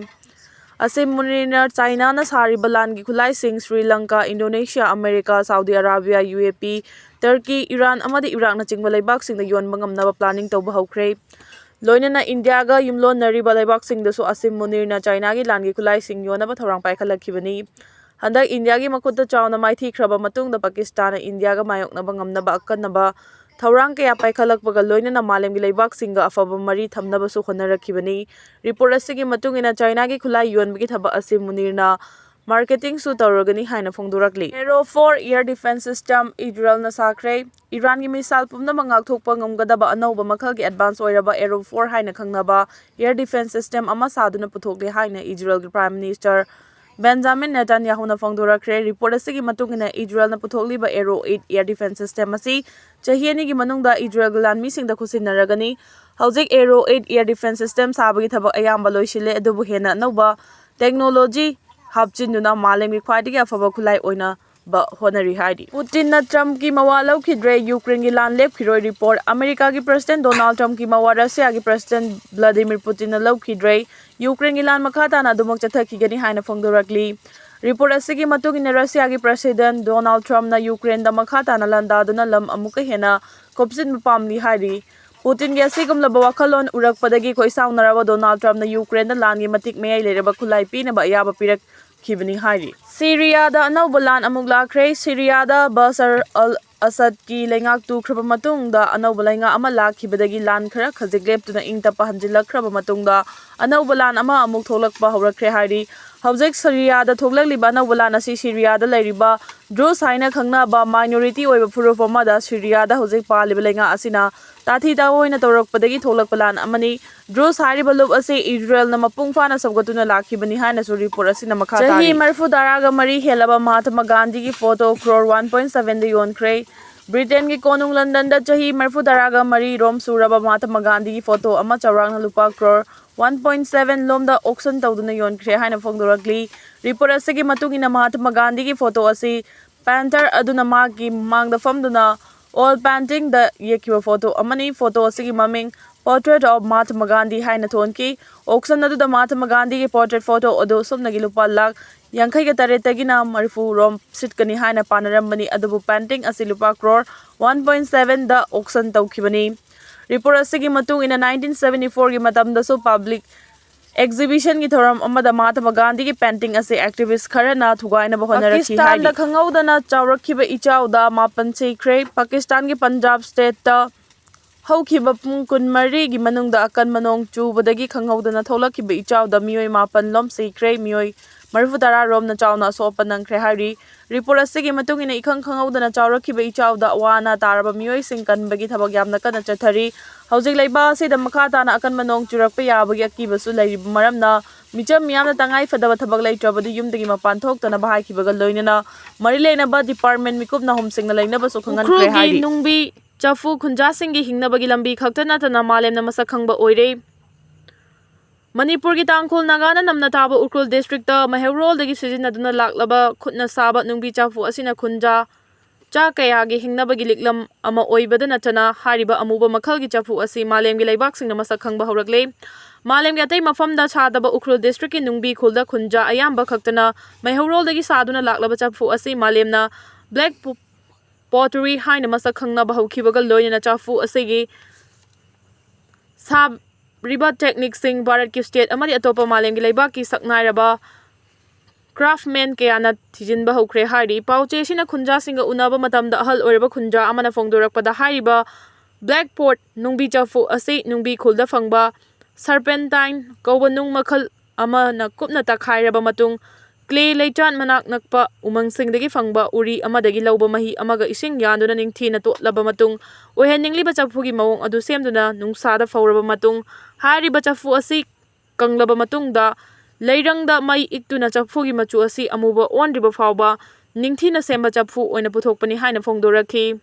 ꯑꯁꯤꯝ ꯃꯨꯅꯤꯔꯅ ꯆꯥꯏꯅꯥꯅ ꯁꯥꯔꯤꯕ ꯂꯥꯟꯒꯤ ꯈꯨꯠꯂꯥꯏꯁꯤꯡ Sri Lanka, Indonesia, America, Saudi Arabia, U A E, Turkey, Iran ꯑꯃꯗꯤ ꯏꯔꯥꯛꯅꯆꯤꯡꯕ ꯂꯩꯕꯥꯛꯁꯤꯡꯗ ꯌꯣꯟꯕ ꯉꯝꯅꯕ planning ꯇꯧꯕ ꯍꯧꯈ꯭ꯔꯦ꯫ ꯂꯣꯏꯅꯅ ꯏꯟꯗꯤꯌꯥꯒ ꯌꯨꯝꯂꯣꯟꯅꯔꯤꯕ ꯂꯩꯕꯥꯛꯁꯤꯡꯗꯁꯨ ꯑꯁꯤꯝ ꯃꯨꯅꯤꯔꯅ ꯆꯥꯏꯅꯥꯒꯤ ꯂꯥꯟꯒꯤ ꯈꯨꯠꯂꯥꯏꯁꯤꯡ ꯌꯣꯟꯅꯕ ꯊꯧꯔꯥꯡ ꯄꯥꯏꯈꯠꯂꯛꯈꯤꯕꯅꯤ꯫ ꯍꯟꯗꯛ ꯏꯟꯗꯤꯌꯥꯒꯤ ꯃꯈꯨꯠꯇ ꯆꯥꯎꯅ ꯃꯥꯏꯊꯤꯈ꯭ꯔꯕ ꯃꯇꯨꯡꯗ ꯄꯥꯀꯤꯁꯇꯥꯟꯅ ꯏꯟꯗꯤꯌꯥꯒ ꯃꯥꯌꯣꯛꯅꯕ ꯉꯝꯅꯕ ꯑꯀꯟꯅꯕ ꯊꯧꯔꯥꯡ ꯀꯌꯥ ꯄꯥꯏꯈꯠꯂꯛꯄꯒ ꯂꯣꯏꯅꯅ ꯃꯥꯂꯦꯝꯒꯤ ꯂꯩꯕꯥꯛꯁꯤꯡꯒ ꯑꯐꯕ ꯃꯔꯤ ꯊꯝꯅꯕꯁꯨ ꯍꯣꯠꯅꯔꯛꯈꯤꯕꯅꯤ꯫ Report ꯑꯁꯤꯒꯤ ꯃꯇꯨꯡ ꯏꯟꯅ ꯆꯥꯏꯅꯥꯒꯤ ꯈꯨꯠꯂꯥꯏ ꯌꯣꯟꯕꯒꯤ ꯊꯕꯛ ꯑꯁꯤ ꯃꯨꯅꯤꯔꯅ marketingꯁꯨ ꯇꯧꯔꯒꯅꯤ ꯍꯥꯏꯅ ꯐꯣꯡꯗꯣꯔꯛꯂꯤ꯫ Arrow four air defense system ꯏꯖꯔꯦꯜꯅ ꯁꯥꯈ꯭ꯔꯦ꯫ ꯏꯔꯥꯟꯒꯤ missile ꯄꯨꯝꯅꯃꯛ ꯉꯥꯛꯊꯣꯛꯄ ꯉꯝꯒꯗꯕ ꯑꯅꯧꯕ ꯃꯈꯜꯒꯤ advance ꯑꯣꯏꯔꯕ Arrow four ꯍꯥꯏꯅ ꯈꯪꯅꯕ air defense system ꯑꯃ ꯁꯥꯗꯨꯅ ꯄꯨꯊꯣꯛꯂꯦ ꯍꯥꯏꯅ ꯏꯖꯔꯦꯜꯒꯤ Prime Minister ꯕꯦꯟꯖꯥꯃꯤꯟ ꯅꯦꯇꯥꯟꯌꯥꯍꯨꯅ ꯐꯣꯡꯗꯣꯔꯛꯈ꯭ꯔꯦ꯫ Report ꯑꯁꯤꯒꯤ ꯃꯇꯨꯡ ꯏꯟꯅ ꯏꯖꯔꯦꯜꯅ ꯄꯨꯊꯣꯛꯂꯤꯕ Arrow eight air defense system ꯑꯁꯤ ꯆꯍꯤ ꯑꯅꯤꯒꯤ ꯃꯅꯨꯡꯗ ꯏꯖꯔꯦꯜꯒꯤ ꯂꯥꯟꯃꯤꯁꯤꯡꯗ ꯈꯨꯠꯁꯤꯟꯅꯔꯒꯅꯤ꯫ ꯍꯧꯖꯤꯛ Arrow eight air defense system ꯁꯥꯕꯒꯤ ꯊꯕꯛ ꯑꯌꯥꯝꯕ ꯂꯣꯏꯁꯤꯜꯂꯦ, ꯑꯗꯨꯕꯨ ꯍꯦꯟꯅ ꯑꯅꯧꯕ technology ꯍꯥꯞꯆꯤꯟꯗꯨꯅ ꯃꯥꯂꯦꯝꯒꯤ ꯈ꯭ꯋꯥꯏꯗꯒꯤ ꯑꯐꯕ ꯈꯨꯠꯂꯥꯏ ꯑꯣꯏꯅꯕ ꯍꯣꯠꯅꯔꯤ ꯍꯥꯏꯔꯤ꯫ ꯄꯨꯇꯤꯟꯅ ꯇ꯭ꯔꯝꯞꯀꯤ ꯃꯋꯥ ꯂꯧꯈꯤꯗ꯭ꯔꯦ, ꯌꯨꯀ꯭ꯔꯦꯟꯒꯤ ꯂꯥꯟ ꯂꯦꯞꯈꯤꯔꯣꯏ꯫ Report ꯑꯃꯦꯔꯤꯀꯥꯒꯤ President Donald Trumpꯀꯤ ꯃꯋꯥ ꯔꯁꯤꯌꯥꯒꯤ President Vladimir Putinꯅ ꯂꯧꯈꯤꯗ꯭ꯔꯦ꯫ ꯌꯨꯀ꯭ꯔꯦꯟꯒꯤ ꯂꯥꯟ ꯃꯈꯥ ꯇꯥꯅ ꯑꯗꯨꯃꯛ ꯆꯠꯊꯈꯤꯒꯅꯤ ꯍꯥꯏꯅ ꯐꯣꯡꯗꯣꯔꯛꯂꯤ꯫ Report ꯑꯁꯤꯒꯤ ꯃꯇꯨꯡ ꯏꯟꯅ ꯔꯁꯤꯌꯥꯒꯤ President Donald Trumpꯅ ꯌꯨꯀ꯭ꯔꯦꯟꯗ ꯃꯈꯥ ꯇꯥꯅ ꯂꯥꯟꯗꯥꯗꯨꯅ ꯂꯝ ꯑꯃꯨꯛꯀ ꯍꯦꯟꯅ ꯈꯣꯞꯆꯤꯟꯕ ꯄꯥꯝꯂꯤ ꯍꯥꯏꯔꯤ꯫ ꯄꯨꯇꯤꯟꯒꯤ ꯑꯁꯤꯒꯨꯝꯂꯕ ꯋꯥꯈꯜꯂꯣꯟ ꯎꯔꯛꯄꯗꯒꯤ ꯈꯣꯏꯁꯥꯎꯅꯔꯕ ꯗꯣꯅꯥꯜꯗ ꯇ꯭ꯔꯝꯞꯅ ꯌꯨꯀ꯭ꯔꯦꯟꯗ ꯂꯥꯟꯒꯤ ꯃꯇꯤꯛ ꯃꯌꯥꯏ ꯂꯩꯔꯕ ꯈꯨꯠꯂꯥꯏ ꯄꯤꯅꯕ ꯑꯌꯥꯕ ꯄꯤꯔꯛꯈꯤꯕꯅꯤ ꯍꯥꯏꯔꯤ꯫ ꯁꯤꯔꯤꯌꯥꯗ ꯑꯅꯧꯕ ꯂꯥꯟ ꯑꯃꯨꯛ ꯂꯥꯛꯈ꯭ꯔꯦ꯫ ꯁꯤꯔꯤꯌꯥꯗ ꯕꯁꯔ ꯑꯜ ꯑꯁꯗꯀꯤ ꯂꯩꯉꯥꯛ ꯇꯨꯈ꯭ꯔꯕ ꯃꯇꯨꯡꯗ ꯑꯅꯧꯕ ꯂꯩꯉꯥꯛ ꯑꯃ ꯂꯥꯛꯈꯤꯕꯗꯒꯤ ꯂꯥꯟ ꯈꯔ ꯈꯖꯤꯛ ꯂꯦꯞꯇꯨꯅ ꯏꯪ ꯇꯞꯄ ꯍꯟꯖꯤꯜꯂꯛꯈ꯭ꯔꯕ ꯃꯇꯨꯡꯗ ꯑꯅꯧꯕ ꯂꯥꯟ ꯑꯃ ꯑꯃꯨꯛ ꯊꯣꯛꯂꯛꯄ ꯍꯧꯔꯛꯈ꯭ꯔꯦ ꯍꯥꯏꯔꯤ꯫ ꯍꯧꯖꯤꯛ ꯁꯤꯔꯤꯌꯥꯗ ꯊꯣꯛꯂꯛꯂꯤꯕ ꯑꯅꯧꯕ ꯂꯥꯟ ꯑꯁꯤ ꯁꯤꯔꯤꯌꯥꯗ ꯂꯩꯔꯤꯕ ꯗ꯭ꯔꯨꯖ ꯍꯥꯏꯅ ꯈꯪꯅꯕ minority ꯑꯣꯏꯕ ꯐꯨꯔꯨꯞ ꯑꯃꯗ ꯁꯤꯔꯤꯌꯥꯗ ꯍꯧꯖꯤꯛ ꯄꯥꯜꯂꯤꯕ ꯂꯩꯉꯥꯛ ꯑꯁꯤꯅ ꯇꯥꯊꯤ ꯇꯥꯑꯣꯏꯅ ꯇꯧꯔꯛꯄꯗꯒꯤ ꯊꯣꯛꯂꯛꯄ ꯂꯥꯟ ꯑꯃꯅꯤ꯫ ꯗ꯭ꯔꯨꯖ ꯍꯥꯏꯔꯤꯕ ꯂꯨꯞ ꯑꯁꯤ ꯏꯖꯔꯦꯜꯅ ꯃꯄꯨꯡ ꯐꯥꯅ ꯁꯧꯒꯠꯇꯨꯅ ꯂꯥꯛꯈꯤꯕꯅꯤ ꯍꯥꯏꯅꯁꯨ report ꯑꯁꯤꯅ ꯃꯈꯥ ꯆꯍꯤ ꯇꯥꯔꯤ꯫ ꯃꯔꯤꯐꯨ ꯇꯔꯥꯒ ꯃꯔꯤ ꯍꯦꯜꯂꯕ ꯃꯍꯥꯇꯃꯥ ꯒꯥꯟꯙꯤꯒꯤ photo crore one point sevenꯗ ꯌꯣꯟꯈ꯭ꯔꯦ꯫ ꯕ꯭ꯔꯤꯇꯦꯟꯒꯤ ꯀꯣꯅꯨꯡ ꯂꯟꯗꯟꯗ ꯆꯍꯤ ꯃꯔꯤꯐꯨ ꯇꯔꯥꯒ ꯃꯔꯤ ꯔꯣꯝ ꯁꯨꯔꯕ ꯃꯍꯥꯇꯃꯥ ꯒꯥꯟꯙꯤꯒꯤ photo ꯑꯃ ꯆꯥꯎꯔꯥꯛꯅ ꯂꯨꯄꯥ crore one point seven ꯂꯣꯝꯗ auction ꯇꯧꯗꯨꯅ ꯌꯣꯟꯈ꯭ꯔꯦ ꯍꯥꯏꯅ ꯐꯣꯡꯗꯣꯔꯛꯂꯤ꯫ Report ꯑꯁꯤꯒꯤ ꯃꯇꯨꯡ ꯏꯟꯅ ꯃꯍꯥꯇꯃꯥ ꯒꯥꯟꯙꯤꯒꯤ photo ꯑꯁꯤ painter ꯑꯗꯨꯅ ꯃꯍꯥꯛꯀꯤ ꯃꯃꯥꯡꯗ ꯐꯝꯗꯨꯅ oil paintingꯗ ꯌꯦꯛꯈꯤꯕ photo ꯑꯃꯅꯤ꯫ Photo ꯑꯁꯤꯒꯤ ꯃꯃꯤꯡ Portrait of Mahatma Gandhi ꯍꯥꯏꯅ ꯊꯣꯟꯈꯤ꯫ Auction ꯑꯗꯨꯗ ꯃꯍꯥꯇꯃꯥ ꯒꯥꯟꯙꯤꯒꯤ portrait photo ꯑꯗꯨ ꯁꯨꯞꯅꯒꯤ ꯂꯨꯄꯥ ꯂꯥꯈ ꯌꯥꯡꯈꯩꯒ ꯇꯔꯦꯠꯇꯒꯤꯅ ꯃꯔꯤꯐꯨ ꯔꯣꯝ ꯁꯤꯠꯀꯅꯤ ꯍꯥꯏꯅ ꯄꯥꯅꯔꯝꯕꯅꯤ, ꯑꯗꯨꯕꯨ painting ꯑꯁꯤ ꯂꯨꯄꯥ ꯀ꯭ꯔꯣꯔ ꯋꯥꯟ ꯄꯣꯏꯟ ꯁꯚꯦꯟꯗ auction ꯇꯧꯈꯤꯕꯅꯤ꯫ Report ꯑꯁꯤꯒꯤ ꯃꯇꯨꯡ ꯏꯟꯅ, ꯅꯥꯏꯟꯇꯤꯟ ꯁꯚꯦꯟꯇꯤ ꯐꯣꯔꯒꯤ ꯃꯇꯝꯗꯁꯨ public exhibitionꯒꯤ ꯊꯧꯔꯝ ꯑꯃꯗ ꯃꯍꯥꯇꯃꯥ ꯒꯥꯟꯙꯤꯒꯤ painting ꯑꯁꯤ activist ꯈꯔꯅ ꯊꯨꯒꯥꯏꯅꯕ ꯍꯣꯠꯅꯔꯛꯈꯤ ꯍꯥꯏꯔꯤ꯫ ꯄꯥꯀꯤꯁꯇꯥꯟꯗ ꯈꯪꯍꯧꯗꯅ ꯆꯥꯎꯔꯛꯈꯤꯕ ꯏꯆꯥꯎꯗ ꯃꯥꯄꯟ ꯁꯤꯈ꯭ꯔꯦ꯫ ꯄꯥꯀꯤꯁꯇꯥꯟꯒꯤ ꯄꯟꯖꯥꯕ stateꯇ ꯍꯧꯈꯤꯕ ꯄꯨꯡ ꯀꯨꯟꯃꯔꯤꯒꯤ ꯃꯅꯨꯡꯗ ꯑꯀꯟꯕ ꯅꯣꯡ ꯆꯨꯕꯗꯒꯤ ꯈꯪꯍꯧꯗꯅ ꯊꯣꯛꯂꯛꯈꯤꯕ ꯏꯆꯥꯎꯗ ꯃꯤꯑꯣꯏ ꯃꯥꯄꯟ ꯂꯣꯝ ꯁꯤꯈ꯭ꯔꯦ, ꯃꯤꯑꯣꯏ ꯃꯔꯤꯐꯨ ꯇꯔꯥ ꯔꯣꯝꯅ ꯆꯥꯎꯅ ꯑꯁꯣꯛ ꯑꯄꯟ ꯅꯪꯈ꯭ꯔꯦ ꯍꯥꯏꯔꯤ꯫ Report ꯑꯁꯤꯒꯤ ꯃꯇꯨꯡ ꯏꯟꯅ, ꯏꯈꯪ ꯈꯪꯍꯧꯗꯅ ꯆꯥꯎꯔꯛꯈꯤꯕ ꯏꯆꯥꯎꯗ ꯑꯋꯥ ꯑꯅꯥ ꯇꯥꯔꯕ ꯃꯤꯑꯣꯏꯁꯤꯡ ꯀꯟꯕꯒꯤ ꯊꯕꯛ ꯌꯥꯝꯅ ꯀꯟꯅ ꯆꯠꯊꯔꯤ꯫ ꯍꯧꯖꯤꯛ ꯂꯩꯕꯥꯛ ꯑꯁꯤꯗ ꯃꯈꯥ ꯇꯥꯅ ꯑꯀꯟꯕ ꯅꯣꯡ ꯆꯨꯔꯛꯄ ꯌꯥꯕꯒꯤ ꯑꯀꯤꯕꯁꯨ ꯂꯩꯔꯤꯕ ꯃꯔꯝꯅ, ꯃꯤꯆꯝ ꯃꯤꯌꯥꯝꯅ ꯇꯉꯥꯏ ꯐꯗꯕ ꯊꯕꯛ ꯂꯩꯇ꯭ꯔꯕꯗꯤ ꯌꯨꯝꯗꯒꯤ ꯃꯄꯥꯟ ꯊꯣꯛꯇꯅꯕ ꯍꯥꯏꯈꯤꯕꯒ ꯂꯣꯏꯅꯅ, ꯃꯔꯤ ꯂꯩꯅꯕ department ꯃꯤꯀꯨꯞꯅ ꯍꯣꯝꯁꯤꯡꯅ ꯂꯩꯅꯕꯁꯨ ꯈꯪꯍꯟꯈ꯭ꯔꯦ ꯎꯈ꯭ꯔꯨꯜꯒꯤ ꯍꯥꯏꯔꯤ꯫ ꯅꯨꯡꯕꯤ ꯆꯐꯨ ꯈꯨꯟꯖꯥꯁꯤꯡꯒꯤ ꯍꯤꯡꯅꯕꯒꯤ ꯂꯝꯕꯤ ꯈꯛꯇ ꯅꯠꯇꯅ ꯃꯥꯂꯦꯝꯅ ꯃꯁꯛ ꯈꯪꯕ ꯑꯣꯏꯔꯦ꯫ ꯃꯅꯤꯄꯨꯔꯒꯤ ꯇꯥꯡꯈꯨꯜ ꯅꯥꯒꯥꯅ ꯅꯝꯅ ꯇꯥꯕ ꯎꯈ꯭ꯔꯨꯜ districtꯇ ꯃꯩꯍꯧꯔꯣꯜꯗꯒꯤ ꯁꯤꯖꯤꯟꯅꯗꯨꯅ ꯂꯥꯛꯂꯕ ꯈꯨꯠꯅ ꯁꯥꯕ ꯅꯨꯡꯕꯤ ꯆꯐꯨ ꯑꯁꯤꯅ ꯈꯨꯟꯖꯥ ꯆꯥ ꯀꯌꯥꯒꯤ ꯍꯤꯡꯅꯕꯒꯤ ꯂꯤꯛꯂꯝ ꯑꯃ ꯑꯣꯏꯕꯗ ꯅꯠꯇꯅ, ꯍꯥꯏꯔꯤꯕ ꯑꯃꯨꯕ ꯃꯈꯜꯒꯤ ꯆꯐꯨ ꯑꯁꯤ ꯃꯥꯂꯦꯝꯒꯤ ꯂꯩꯕꯥꯛꯁꯤꯡꯅ ꯃꯁꯛ ꯈꯪꯕ ꯍꯧꯔꯛꯂꯦ꯫ ꯃꯥꯂꯦꯝꯒꯤ ꯑꯇꯩ ꯃꯐꯝꯗ ꯁꯥꯗꯕ ꯎꯈ꯭ꯔꯨꯜ districtꯀꯤ ꯅꯨꯡꯕꯤ ꯈꯨꯜꯗ ꯈꯨꯟꯖꯥ ꯑꯌꯥꯝꯕ ꯈꯛꯇꯅ ꯃꯩꯍꯧꯔꯣꯜꯗꯒꯤ ꯁꯥꯗꯨꯅ ꯂꯥꯛꯂꯕ ꯆꯐꯨ ꯑꯁꯤ ꯃꯥꯂꯦꯝꯅ black pottery ꯍꯥꯏꯅ ꯃꯁꯛ ꯈꯪꯅꯕ ꯍꯧꯈꯤꯕꯒ ꯂꯣꯏꯅꯅ ꯆꯐꯨ ꯑꯁꯤꯒꯤ ꯁꯥꯔꯤꯕ techniqueꯁꯤꯡ ꯚꯥꯔꯠꯀꯤ state ꯑꯃꯗꯤ ꯑꯇꯣꯞꯄ ꯃꯥꯂꯦꯝꯒꯤ ꯂꯩꯕꯥꯛꯀꯤ ꯁꯛꯅꯥꯏꯔꯕ craftsman ꯀꯌꯥꯅ ꯊꯤꯖꯤꯟꯕ ꯍꯧꯈ꯭ꯔꯦ ꯍꯥꯏꯔꯤ꯫ ꯄꯥꯎꯆꯦ ꯑꯁꯤꯅ ꯈꯨꯟꯖꯥꯁꯤꯡꯒ ꯎꯅꯕ ꯃꯇꯝꯗ ꯑꯍꯜ ꯑꯣꯏꯔꯕ ꯈꯨꯟꯖꯥ ꯑꯃꯅ ꯐꯣꯡꯗꯣꯔꯛꯄꯗ, ꯍꯥꯏꯔꯤꯕ black pot ꯅꯨꯡꯕꯤ ꯆꯐꯨ ꯑꯁꯤ ꯅꯨꯡꯕꯤ ꯈꯨꯜꯗ ꯐꯪꯕ serpentine ꯀꯧꯕ ꯅꯨꯡ ꯃꯈꯜ ꯑꯃꯅ ꯀꯨꯞꯅ ꯇꯛꯈꯥꯏꯔꯕ ꯃꯇꯨꯡ, clay ꯂꯩꯆꯥꯟ ꯃꯅꯥꯛ ꯅꯛꯄ ꯎꯃꯪꯁꯤꯡꯗꯒꯤ ꯐꯪꯕ ꯎꯔꯤ ꯑꯃꯗꯒꯤ ꯂꯧꯕ ꯃꯍꯤ ꯑꯃꯒ ꯏꯁꯤꯡ ꯌꯥꯟꯗꯨꯅ ꯅꯤꯡꯊꯤꯅ ꯇꯣꯠꯂꯕ ꯃꯇꯨꯡ, ꯑꯣꯏꯍꯟꯅꯤꯡꯂꯤꯕ ꯆꯐꯨꯒꯤ ꯃꯑꯣꯡ ꯑꯗꯨ ꯁꯦꯝꯗꯨꯅ ꯅꯨꯡꯁꯥꯗ ꯐꯧꯔꯕ ꯃꯇꯨꯡ, ꯍꯥꯏꯔꯤꯕ ꯆꯐꯨ ꯑꯁꯤ ꯀꯪꯂꯕ ꯃꯇꯨꯡꯗ ꯂꯩꯔꯪꯗ ꯃꯩ ꯏꯛꯇꯨꯅ ꯆꯐꯨꯒꯤ ꯃꯆꯨ ꯑꯁꯤ ꯑꯃꯨꯕ ꯑꯣꯟꯗ꯭ꯔꯤꯕ ꯐꯥꯎꯕ ꯅꯤꯡꯊꯤꯅ ꯁꯦꯝꯕ ꯆꯐꯨ ꯑꯣꯏꯅ ꯄꯨꯊꯣꯛꯄꯅꯤ ꯍꯥꯏꯅ ꯐꯣꯡꯗꯣꯔꯛꯈꯤ꯫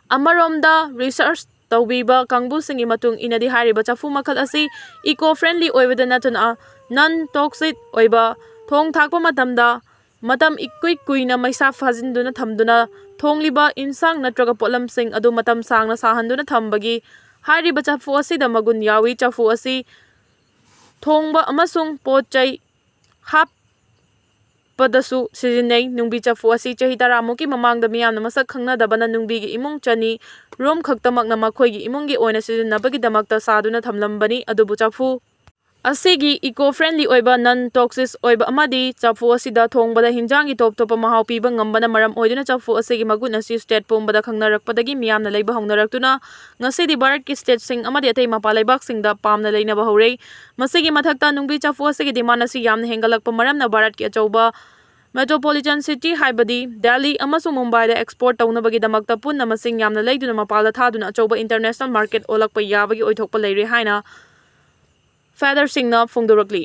ꯑꯃꯔꯣꯝꯗ, research ꯇꯧꯕꯤꯕ ꯀꯥꯡꯕꯨꯁꯤꯡꯒꯤ ꯃꯇꯨꯡ ꯏꯟꯅꯗꯤ, ꯍꯥꯏꯔꯤꯕ ꯆꯐꯨ ꯃꯈꯜ ꯑꯁꯤ eco friendly ꯑꯣꯏꯕꯗ ꯅꯠꯇꯅ non toxic ꯑꯣꯏꯕ, ꯊꯣꯡ ꯊꯥꯛꯄ ꯃꯇꯝꯗ ꯃꯇꯝ ꯏꯀꯨꯏ ꯀꯨꯏꯅ ꯃꯩꯁꯥ ꯐꯥꯖꯤꯟꯗꯨꯅ ꯊꯝꯗꯨꯅ ꯊꯣꯡꯂꯤꯕ ꯏꯟꯁꯥꯡ ꯅꯠꯇ꯭ꯔꯒ ꯄꯣꯠꯂꯝꯁꯤꯡ ꯑꯗꯨ ꯃꯇꯝ ꯁꯥꯡꯅ ꯁꯥꯍꯟꯗꯨꯅ ꯊꯝꯕꯒꯤ ꯍꯥꯏꯔꯤꯕ ꯆꯐꯨ ꯑꯁꯤꯗ ꯃꯒꯨꯟ ꯌꯥꯎꯏ꯫ ꯆꯐꯨ ꯑꯁꯤ ꯊꯣꯡꯕ ꯑꯃꯁꯨꯡ ꯄꯣꯠ ꯆꯩ ꯍꯥꯞꯄꯗꯁꯨ ꯁꯤꯖꯤꯟꯅꯩ꯫ ꯅꯨꯡꯕꯤ ꯆꯐꯨ ꯑꯁꯤ ꯆꯍꯤ ꯇꯔꯥꯃꯨꯛꯀꯤ ꯃꯃꯥꯡꯗ ꯃꯤꯌꯥꯝꯅ ꯃꯁꯛ ꯈꯪꯅꯗꯕꯅ ꯅꯨꯡꯕꯤꯒꯤ ꯏꯃꯨꯡ ꯆꯅꯤ ꯔꯣꯝ ꯈꯛꯇꯃꯛꯅ ꯃꯈꯣꯏꯒꯤ ꯏꯃꯨꯡꯒꯤ ꯑꯣꯏꯅ ꯁꯤꯖꯤꯟꯅꯕꯒꯤꯗꯃꯛꯇ ꯁꯥꯗꯨꯅ ꯊꯝꯂꯝꯕꯅꯤ꯫ ꯑꯗꯨꯕꯨ ꯆꯐꯨ ꯑꯁꯤꯒꯤ eco friendly ꯑꯣꯏꯕ, non toxic ꯑꯣꯏꯕ ꯑꯃꯗꯤ ꯆꯐꯨ ꯑꯁꯤꯗ ꯊꯣꯡꯕꯗ ꯍꯤꯟꯖꯥꯡꯒꯤ ꯇꯣꯞ ꯇꯣꯞꯄ ꯃꯍꯥꯎ ꯄꯤꯕ ꯉꯝꯕꯅ ꯃꯔꯝ ꯑꯣꯏꯗꯨꯅ ꯆꯐꯨ ꯑꯁꯤꯒꯤ ꯃꯒꯨꯟ ꯑꯁꯤ state ꯄꯨꯝꯕꯗ ꯈꯪꯅꯔꯛꯄꯗꯒꯤ ꯃꯤꯌꯥꯝꯅ ꯂꯩꯕ ꯍꯧꯅꯔꯛꯇꯨꯅ ꯉꯁꯤꯗꯤ ꯚꯥꯔꯠꯀꯤ stateꯁꯤꯡ ꯑꯃꯗꯤ ꯑꯇꯩ ꯃꯄꯥꯟ ꯂꯩꯕꯥꯛꯁꯤꯡꯗ ꯄꯥꯝꯅ ꯂꯩꯅꯕ ꯍꯧꯔꯦ꯫ ꯃꯁꯤꯒꯤ ꯃꯊꯛꯇ ꯅꯨꯡꯕꯤ ꯆꯐꯨ ꯑꯁꯤꯒꯤ demand ꯑꯁꯤ ꯌꯥꯝꯅ ꯍꯦꯟꯒꯠꯂꯛꯄ ꯃꯔꯝꯅ ꯚꯥꯔꯠꯀꯤ ꯑꯆꯧꯕ metropolitan city ꯍꯥꯏꯕꯗꯤ ꯗꯦꯜꯂꯤ ꯑꯃꯁꯨꯡ ꯃꯨꯝꯕꯥꯏꯗ export ꯇꯧꯅꯕꯒꯤꯗꯃꯛꯇ ꯄꯨꯟꯅ ꯃꯁꯤꯡ ꯌꯥꯝꯅ ꯂꯩꯗꯨꯅ ꯃꯄꯥꯟꯗ ꯊꯥꯗꯨꯅ ꯑꯆꯧꯕ international market ꯑꯣꯜꯂꯛꯄ ꯌꯥꯕꯒꯤ ꯑꯣꯏꯊꯣꯛꯄ ꯂꯩꯔꯦ ꯍꯥꯏꯅ featherꯁꯤꯡꯅ ꯐꯣꯡꯗꯣꯔꯛꯂꯤ꯫